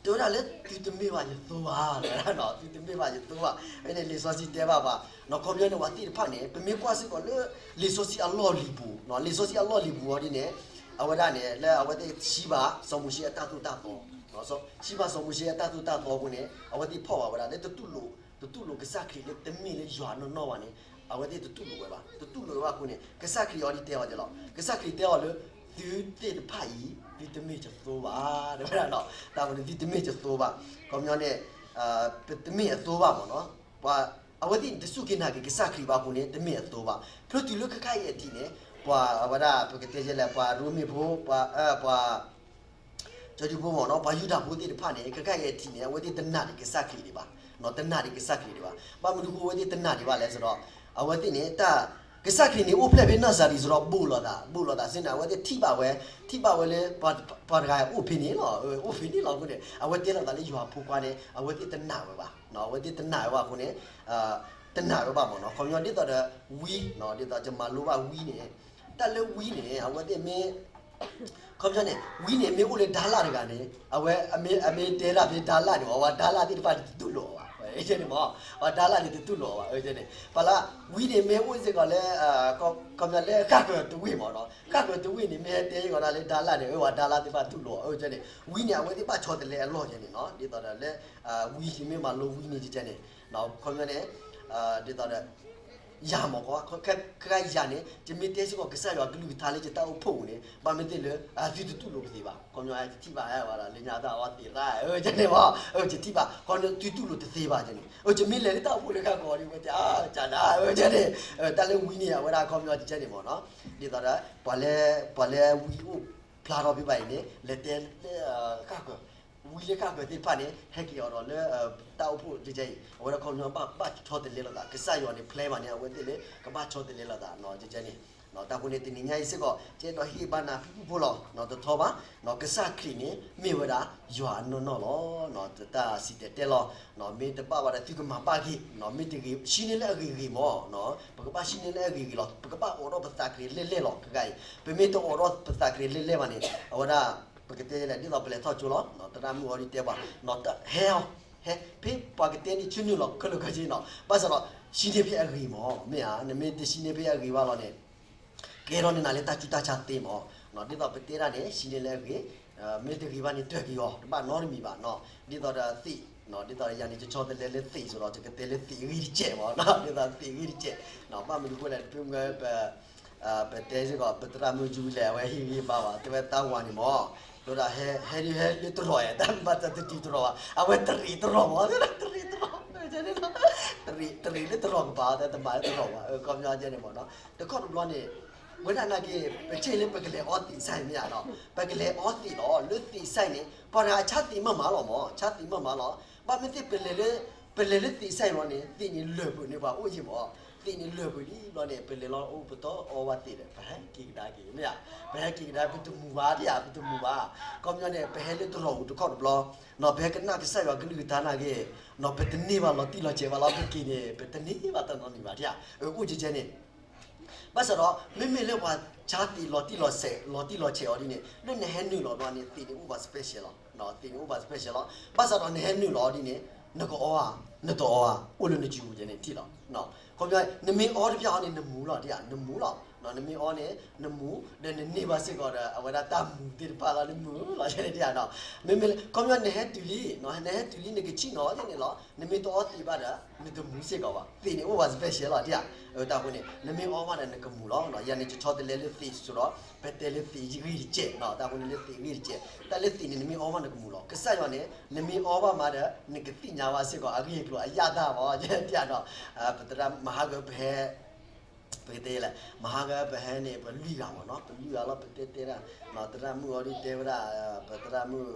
တဲဝဲဒၣ်လၢသုတမ့ၢ်ဘၣ်ယသိဘၣ်, တဲဝဲဒၣ်, သုတမ့ၢ်ဘၣ်ယသိဘၣ်, ဝဲန့ၣ်လံာ်စီဆှံတဲဘၣ်ပှၤ, ခီပညီန့ၣ် ပှၤသ့ၣ်တဖၣ်န့ၣ် ပမ့ၢ်ကွၢ်စ့ၢ်ကီးလၢ လံာ်စီဆှံအလီၢ်လံၤပူၤ, လံာ်စီဆှံအလီၢ်လံၤပူၤအီၤဒ်န့ၣ်, အဝဲဒၣ်န့ၣ် လၢအဝဲသ့ၣ်ထံၣ်ဘၣ်စီၤမိၤၡ့အတၢ်သိၣ်တၢ်သီ, ထံၣ်ဘၣ်စီၤမိၤၡ့အတၢ်သိၣ်တၢ်သီအဃိန့ၣ် အဝဲသ့ၣ်ဖီၣ်ဘၣ်ဝဲဒၣ်လၢတတူၢ်လိာ်, တတူၢ်လိာ်ကစၢ်ခရံာ်လၢတမ့ၢ်လၢယွၤနီၢ်နီၢ်ဘၣ်န့ၣ် အဝဲသ့ၣ်တတူၢ်လိာ်ဝဲဘၣ်, တတူၢ်လိာ်ဝဲဘၣ်အဃိန့ၣ် ကစၢ်ခရံာ်အီၤဒ်တဲအီၤဒ်လီၤ, ကစၢ်ခရံာ်တဲအီၤလၢ သုသ့ၣ်တဖၣ်အံၤ သုတမ့ၢ်ယသိဘၣ်, တဲဝဲဒၣ်, တၢ်ဝဲန့ၣ် သုတမ့ၢ်ယသိဘၣ်, ခီပညီန့ၣ် ပတမ့ၢ်အသိဘၣ်မ့ၢ်နီၤ, ပှၤ, အဝဲသ့ၣ်န့ၣ် တစူၢ်က့ၤနာ်က့ၤကစၢ်ခရံာ်ဘၣ်အဃိန့ၣ် တမ့ၢ်အသိဘၣ်, ဖျိတုၤလၢခဲခါအံၤအထံးန့ၣ် ပှၤအဝဲဒၣ် ပကတဲလဲၣ် ပှၤရိမ့ၤဖိ, ပှၤ, ပှၤ ကၠီဒံဖိမ့ၢ်နီၤ, ပှၤယူဒၤဖိသ့ၣ်တဖၣ်န့ၣ် ခဲခါအံၤအထံးန့ၣ် အဝဲသ့ၣ်တနာ်ဒံးကစၢ်ခရံာ်ဒံးဘၣ်, တနာ်ဒံးကစၢ်ခရံာ်ဒံးဘၣ်, ဘၣ်မနုၤအဃိအဝဲသ့ၣ်တနာ်ဒံးဘၣ်လဲၣ်ဆိုတော့ အဝဲသ့ၣ်န့ၣ် တၢ်, ကစၢ်ခရံာ်န့ၣ်အိၣ်ဖျဲၣ်ဖဲနၤစၤရ့းဆိုတော့ ဘူးလိာ်သး, ဘူးလိာ်သးစ့ၢ်န့ၣ် အဝဲသ့ၣ်ထံၣ်ဘၣ်ဝဲ, ထံၣ်ဘၣ်ဝဲလၢ ပှၤတဂၤအိၣ်ဖဲန့ၣ်လီၤ, အိၣ်ဖဲန့ၣ်လီၤအဃိန့ၣ် အဝဲတဲလိာ်သးလၢယွၤဖိခွါန့ၣ် အဝဲသ့ၣ်တနာ်ဝဲဘၣ်, အဝဲသ့ၣ်တနာ်ဝဲဘၣ်အဃိန့ၣ် တနာ်ဝဲဘၣ်မ့ၢ်နီၤ, ခီပညီဒ်သိးဒီး ဝံ, ဒ်သိးယမၤလိဘၣ်ဝံန့ၣ်, တၢ်လၢဝံန့ၣ် အဝဲသ့ၣ်မ့ၢ် ခီပညီန့ၣ် ဝံန့ၣ်မ့ၢ်အိၣ်လၢဒါလၣ်တဂၤန့ၣ် အဝဲ, အမ့ၢ်တဲဒၣ်ဖဲဒါလၣ်န့ၣ် ပှၤဒါလၣ်သ့ၣ်တဖၣ်န့ၣ်တတူၢ်လိာ်အီၤဘၣ်, န့ၣ်မ့ၢ်, ပှၤဒါလၣ်န့ၣ်တတူၢ်လိာ်အီၤဘၣ်, န့ၣ်, ပှၤလၢ ဝံန့ၣ်မ့ၢ်အိၣ်စ့ၢ်ကီးလၢ, ခီပညီလၢဃၣ်ဃၢၤတဝ့ၢ်မ့ၢ်နီၤ, ဃၣ်ဃၢၤတဝ့ၢ်န့ၣ် မ့ၢ်ဟဲတဲစ့ၢ်ကီးဒၣ်လၢဒါလၣ်န့ၣ် အဝဲပှၤဒါလၣ်သ့ၣ်တဖၣ်တူၢ်လိာ်အီၤ, န့ၣ်, ဝံန့ၣ် အဝဲသ့ၣ်ဘၣ်ဆီတလဲအလီၢ်ကဲန့ၣ်နီၤ, ဒ်သိးဒီးလၢ ဝံယမ့ၢ်မၤလိဝံန့ၣ်ကဲန့ၣ်, ခီပညီန့ၣ် ဒ်သိးဒီး ယၤမ့ၢ်ကီး, ခဲခါယၤန့ၣ် ယမ့ၢ်တဲစ့ၢ်ကီးကစၢ်ယွၤကလုၢ်ကထါလၢယတၢ်အိၣ်ဖှိၣ်ပူၤန့ၣ် ဘၣ်မ့ၢ်သ့ၣ်လၢ သုတတူၢ်လိာ်ပသ့ဘၣ်, ခီပညီယထံၣ်ဘၣ်ဝဲဒၣ်လၢညါတၢ်အီသံးရၣ် ကဲန့ၣ်မ့ၢ်, ယထံၣ်ဘၣ် ခီပညီသုတူၢ်လိာ်တသ့ဘၣ်ကဲန့ၣ်, ယမ့ၢ်လဲၤလၢတၢ်အိၣ်ဖှိၣ်လၢဃၣ်ဃၢၤအီၤဒ်ဝဲကၠး, ကၠးနၤဝဲကဲန့ၣ်, တၢ်လၢဝံန့ၣ် အဝဲဒၣ်ခီပညီကဲန့ၣ်မ့ၢ်နီၤ, ဒ်သိးဒီး ပှၤလၢ, ပှၤလၢဝံအိၣ်ဖျါထီၣ်ဖဲဘၣ်အံၤန့ၣ် လဲၤတဲလၢဃၣ်ဃၢၤ ဝံလၢဃၣ်ဃၢၤသ့ၣ်တဖၣ်န့ၣ် ဟဲက့ၤအီၤဒီးလၢ တၢ်အိၣ်ဖှိၣ်ကဲကဲအံၤ အဝဲဒၣ်ခီပညီဘၣ်ဆီတလဲလိာ်သး, ကစၢ်ယွၤန့ၣ် plan ဘၣ်န့ၣ် အဝဲသ့ၣ်လၢကဘၣ်ဆီတလဲလိာ်သး ကဲကဲန့ၣ်, တၢ်ဃိန့ၣ် တနံၤညါအံၤစ့ၢ်ကီး ကအဲၣ်ဒိးဟ့ၣ်ဘါနၤဖုၣ်ဖုၣ်ဖိလီၤ, တထီဘၣ်, ကစၢ်ခရံာ်န့ၣ် မ့ၢ်ဝဲဒၣ် ယွၤအနီၢ်နီၢ်လီၤ, တၢ်စံၣ်တဲၤတဲလီၤ, မ့ၢ်တဘၣ်ဘၣ်ဒီးသုကမၤဘၣ်က့ၤ, မ့ၢ်တဂ့ၤ ဆှံန့ၢ်လၢအဂ့ၤဂ့ၤမ့ၢ်, ပကဘၣ်ဆှံန့ၢ်လၢအဂ့ၤဂ့ၤလီၤ, ပကဘၣ်အိးထီၣ်ပသးကရံးလဲၢ်လဲၢ်လီၤ, ခဲခါအံၤ ပမ့ၢ်တအိးထီၣ်ပသးကရံးလဲၢ်လဲၢ်ဘၣ်န့ၣ် အဝဲဒၣ် ပကတဲလဲၣ် ဒ်သိးပလဲၤထီၣ်ကၠိလီၤ, သရၣ်မုၣ်အီၤဒ်တဲဘၣ်, ဟဲအီၤ, ဟဲ, ဖဲပှၤကတဲန့ၣ်ဆၢနုာ်လီၤခဲလၢာ်ခဲဆ့နီၤ, ဘၣ်ဆၣ်ဒီး ဆှံန့ၢ်ဖဲအဂ့ၤမ့ၢ်, မ့ၢ်ဧါ, နမ့ၢ်တဆှံန့ၢ်ဖဲအဂ့ၤဘၣ်လီၤန့ၣ် ကဲထီၣ်န့ၢ်နၤလၢတၢ်ကူၣ်တၢ်ဆါသ့မ့ၢ်, ဒ်သိးပတဲဒၣ်န့ၣ် ဆှံန့ၢ်လၢအဂ့ၤ, မ့ၢ်တဂ့ၤဘၣ်န့ၣ် တၢၢ်က့ၤအီၤ တဘၣ်နီတမံၤဘၣ်, ဒ်သိးဒီးသ့ၣ်, ဒ်သိးဒီးယၤန့ၣ် ယဆီတလဲလၢသ့ၣ်ဆိုတော့ ယကတဲလၢသ့ၣ်ဂ့ၢ်တကဲးမ့ၢ်, ဒ်သိးသ့ၣ်ဂ့ၢ်တကဲး, ဘၣ်မနုၤအဃိလဲၣ် တမ့ၢ် ပတဲစ့ၢ်ကီး ပသရၣ်မုၣ်ယူလဲၣ် အဝဲဟ့ၣ်ဂံၢ်ဘါဘၣ် တဲဝဲသးဝၤန့ၣ်မ့ၢ်, ဒီးဟဲ, ဟဲဒုးဟဲလၢတရီးဧါ, တၢ်မၤတၢ်တတုၤတရီးဘၣ်, အဝဲတရံးတရီးမ့ၢ်, တရံးတရီး, တရံးလၢတရီးကပၤ တမၤလၢတရီးဘၣ်, ခီပညီကဲန့ၣ်မ့ၢ်နီၤ, တခီတဘျီန့ၣ် ဝဲဒၣ်နာ်က့ ပဆ့ၣ်လၢပကလဲၤအီသံးစဲမ့ၢ်ဧါနီၤ, ပကလဲၤအီသံးလီၤ လၢသံးစဲန့ၣ် ပှၤတဂၤအဆါသံးမးမးလီၤမ့ၢ်, ဆါသံးမးမးလီၤ, ဘၣ်မ့ၢ်သ့ၣ်ပလဲၤလၢ ပလဲၤလၢသ့ၣ်စဲယွၤန့ၣ် သ့ၣ်န့ၣ်လၢၢ်ပှဲၤန့ၢ်ပှၤအိၣ်ယံၤမး, သ့ၣ်န့ၣ်လၢၢ်ပှဲၤလံဘျီန့ၣ် ပလဲၤလီၤအိၣ်ပတီၢ်အီဝဲသ့ၣ်ဒီး ပဟဲက့ၤကဒါက့ၤ မ့ၢ်ဧါ, ပဟဲက့ၤကဒါ ပတမူၤဘၣ်ဒံးဧါ, ပတမူၤဘၣ်, ခီပညီန့ၣ် ပဟဲလၢတရီၢ်ပူၤတခီတဘျီ, နီၢ် ပဟဲကနၣ်ကစၢ်ယွၤကလုၢ်ကထါနာ်က့ၤ, နီၢ် ပတန့ၢ်ဘၣ်လီၤတံၢ်လီၤဆဲးဘၣ်လီၤ ပက့ၤန့ၣ် ပတန့ၢ်ဘၣ်တနီၤန့ၣ်ဘၣ်ဒံးဧါ, အိၣ်ကဲကဲန့ၣ် ဘၣ်ဆၣ်ဒီး မ့မ့ၢ်လၢပှၤဆါသ့ၣ်လီၤတံၢ်လီၤဆဲး လီၤတံၢ်လီၤဆဲးအီၤဒ်န့ၣ် လၢနဟဲနုာ်လီၤဘျီန့ၣ် သ့ၣ်န့ၣ်အိၣ်ဘၣ် special လီၤ, သ့ၣ်န့ၣ်အိၣ်ဘၣ် special လီၤ, ဘၣ်ဆၣ်ဒီးနဟဲနုာ်လီၤအီၤဒ်န့ၣ် နကအီဧါ, နတအီဧါ, အိၣ်လၢနစုပူၤကဲန့ၣ်ထံၣ်လီၤ, ခီပညီ နမ့ၢ်အီတပျၢ်အီၤန့ၣ် နမူၤလီၤဒံးဧါ, နမူၤလီၤ, နမ့ၢ်အီန့ၣ် နမူၤ, ဒီးနန့ၢ်ဘၣ်စ့ၢ်ကီးဒီး အဝဲဒၣ်တၢ်မူၤသ့ၣ်တဖၣ်လီၤ နမူၤလီၤဒ်န့ၣ်ဒံးဧါ, မ့မ့ၢ်လၢ ခီပညီ နဟဲတုၤလံ, နဟဲတုၤလံ နကဆံၣ်နီၤသ့ၣ်န့ၣ်လီၤ, နမ့ၢ်တအီသ့ၣ်ဘၣ်ဒီး နတမူၤစ့ၢ်ကီးဘၣ်, သ့ၣ်န့ၣ်အိၣ်ဘၣ် special လီၤဒံးဧါ, တၢ်ဃိန့ၣ် နမ့ၢ်အီဘၣ်ဒီး နကမူၤလီၤ, ယၤန့ၣ် ယဆီတလဲလၢသ့ၣ်စ့ၢ်ဒီး ပတဲလၢသ့ၣ်ဂ့ၢ်တကဲး, တၢ်ဃိန့ၣ်လၢသ့ၣ်ဂ့ၢ်တကဲး, တၢ်လၢသ့ၣ်န့ၣ် နမ့ၢ်အီဘၣ်နကမူၤလီၤ, ကစၢ်ယွၤန့ၣ် နမ့ၢ်အီဘၣ်မးဒီး နကသ့ၣ်ညါဘၣ်စ့ၢ်ကီး အဂ့ၢ်အကျိၤအယၣ်တၢ်မး, ဒ်ဧါနီၤ, ပသရၣ်မုၣ်ဟးဂီၤပဟဲ ပကတဲလဲၣ် မဟါကပဟဲန့ၣ် ပလွံၢ်ဂၤမ့ၢ်နီၤ, ပလွံၢ်ဂၤလီၤ ပတဲတဲဒၣ်, သရၣ်မုၣ်အီၤဒ်တဲဝဲဒၣ်, ပသရၣ်မုၣ်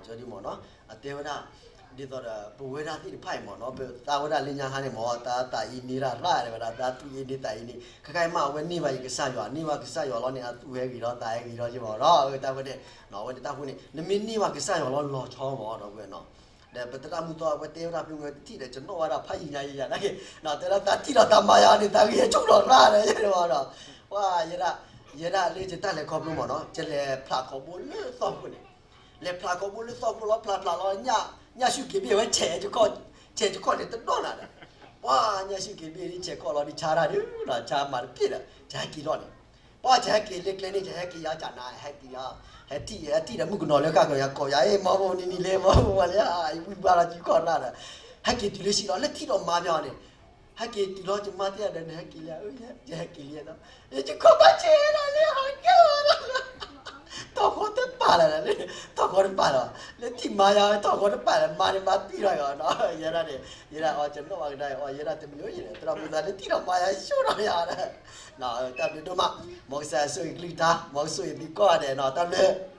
ကၠီဒ်မ့ၢ်နီၤ, အတဲဝဲဒၣ်, ဒ်သိးဒီး ပဝဲဒၣ်သ့ၣ်တဖၣ်အံၤမ့ၢ်နီၤ, ပသးဝဲဒၣ်လၢညါဟါန့ၣ်မ့ၢ် တၢ်သးအံၤန့ၢ်တၢ်ရၣ်တဲဝဲဒၣ်, တၢ်သူၣ်အ့န့ၢ်သးအံၤန့ၣ် ခဲခါအံၤမး အဝဲန့ၢ်ဘၣ်အံၤကစၢ်ယွၤ, န့ၢ်ဘၣ်ကစၢ်ယွၤလီၤန့ၣ် အသူၣ်ဟဲဂ့ၤဒီးသးဟဲဂ့ၤဒီးက့မ့ၢ်နီၤ, တၢ်ဝဲန့ၣ်, ဝဲန့ၣ်တၢ်ဃိန့ၣ် နမ့ၢ်န့ၢ်ဘၣ်ကစၢ်ယွၤလီၤလီၤဆီမ့ၢ်နီၤ, ဝဲနီၤ ဒီးပသရၣ်မုၣ်သီၣ် အဝဲတဲဝဲဒၣ်ဖုမ့ၢ်တထံၣ်ဒီး ကနီၣ်ဝဲဒၣ်ဖးယံာ်ညါယံာ်ယၤနာ်က့, တဲဒၣ်တၢ်ထံၣ်လီၤတၢ်မၤယၤန့ၣ် တၢ်ဂ့ၢ်အဆိၣ်ထီၣ်ရၣ်ဒီးယဲန့ၣ်မ့ၢ်နီၤ, ပှၤ ယဲဒၣ်, ယဲဒၣ်လၢယတၢ်လဲၤခီဖျိမ့ၢ်နီၤ, ယလဲၤဖျးခီဘိလၢသီၣ်ခိၣ်န့ၣ်, လဲၤဖျးခီဘိလၢသီၣ်ခိၣ်လီၤ ဖျးဖျးလီၤ, ညၣ်ဆူၣ်က့ၤဘ့ၣ်ဝဲဆဲး, ဆဲးကခီၣ်န့ၣ်တနီၣ်နၤဒီး, ပှၤ ညၣ်ဆူၣ်က့ၤဘ့ၣ်ဒ်ဆဲးကခီၣ်လီၤဒ်ဆါတၢ်ဒုးနီၤ, ဆါမၤတပ့ၢ်ဒီး ယဟဲက့ၤထီၣ်န့ၣ် ပှၤ ယဟဲက့ၤလၢကျဲန့ၣ် ယဟဲက့ၤယၤကနၤ ဟဲက့ၤယၤ, ဟဲထံၣ် ဟဲထံၣ်ဒီးမုၣ်ကနီၤလၢဃၣ်ကီၤယၤ ကိးယၤ အ့ၣ် မီဘိနံၤနံၤလၢမီဘိဝဲလၢ ယဝံၣ်ဘၣ်လီၤစုခီၣ်ရၣ်ဒီး, ဟဲက့ၤတုၤလၢဆံးလီၤ လၢထံၣ်ဒီးမါပျီန့ၣ်, ဟဲက့ၤတုၤလီၤ ယမါတဲဒီး နဟဲက့ၤလံဧါ, ယဟဲက့ၤလံ, ယကခီၣ်ဘၣ်ဆဲးလီၤလၢဟီကဲလီၤ, ထီၣ်ဃီတပာ်လၢၤ, ထီၣ်ဃီတပာ်လီၤ, လၢထံၣ်မါယၤ ထီၣ်ဃီတပာ်လၢၤ မါန့ၣ်မၤပံၢ်ထီၣ်ယၤနီၤ, ယဲဒၣ်န့ၣ်, ယဲဒၣ်အီၤ ကနီၣ်ဘၣ်ကဒါအီၤ ယဲဒၣ်တမံၤအိၣ်ယဲန့ၣ် သရၣ်မုၣ်သးလၢထံၣ်ဒီးမါယၤဆိၣ်ထီၣ်ယၤဒီး တၢ်ဘျုးဒိၣ်မး, မ်ကစၢ်ယွၤဆိၣ်ဂ့ၤကလုၢ်ကထါ, မ်ကဆိၣ်ဂ့ၤသုကိးဂၤဒဲးနီၤ, တၢ်ဘျုး